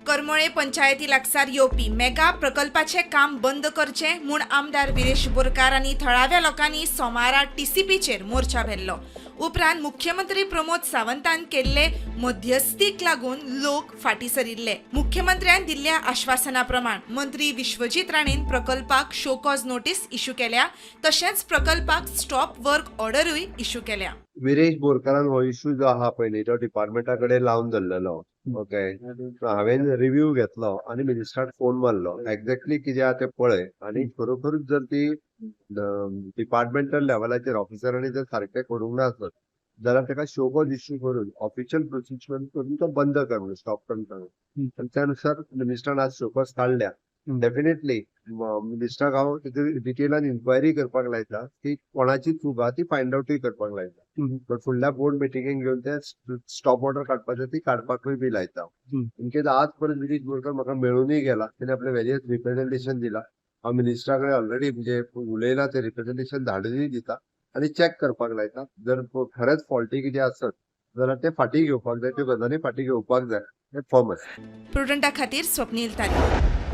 करमळे पंचायती लागसार येवपी मेगा प्रकल्पाचें काम बंद करचें म्हूण आमदार विरेश बोरकार आनी थळाव्या लोकांनी सोमारा टीसीपीचेर मोर्चा व्हेल्लो. उपरांत मुख्यमंत्री प्रमोद सावंतान केल्ले मध्यस्थीक लागून लोक फाटीं सरिल्ले. मुख्यमंत्र्यान दिल्ल्या आश्वासना प्रमाण मंत्री विश्वजीत राणेन प्रकल्पाक शोकॉज नोटीस इश्यू केल्या, तशेंच प्रकल्पाक स्टॉप वर्क ऑर्डरूय इश्यू केल्या. विरेश बोरकारान हो इशू जो आहा पयलीं तो डिपार्टमेंटा कडेन लावन धरलेलो. ओके, हांवें रिव्यू घेतलो आनी मिनिस्टराक फोन मारलो, एक्झॅक्टली कितें आहा तें पळय आनी खरोखरूच जर ती डिपार्टमेंटल लेवलाचेर ऑफिसरांनी जर सारकें करूंक ना आसत जाल्यार ताका शोकॉज इश्यू करून ऑफिशियल प्रोसिजर करून तो बंद कर म्हणून, स्टॉप कर म्हणून. आनी त्या नुसार मिनिस्टरान आज शोकॉज काडल्या. डेफिनेटली मिनिस्टराक हांव तेजेर डिटेलान इन्क्वायरी करपाक लायता की कोणाची चूक आहा ती फायंड आवटूय करपाक लायता. बट फुडल्या बोर्ड मिटिंगेक घेवन ते स्टॉप ऑर्डर काडपाचें ती काडपाकूय बी लायता. इनकेस आज परत विरेश बोरकर म्हाका मेळूनय गेला, तेणे आपलें वेरियस रिप्रेझेंटेशन दिला. हांव मिनिस्टरा कडेन ऑलरेडी म्हणजे उलयला, ते रिप्रेझेंटेशन धाडूनय दिता आनी चॅक करपाक लायता. जर खरेंच फॉल्टी कितें आसत जाल्यार ते फाटीं घेवपाक जाय, त्यो गजाली फाटीं घेवपाक जाय, हें फर्म आसा. प्रुडंटा खातीर स्वप्नील तारी.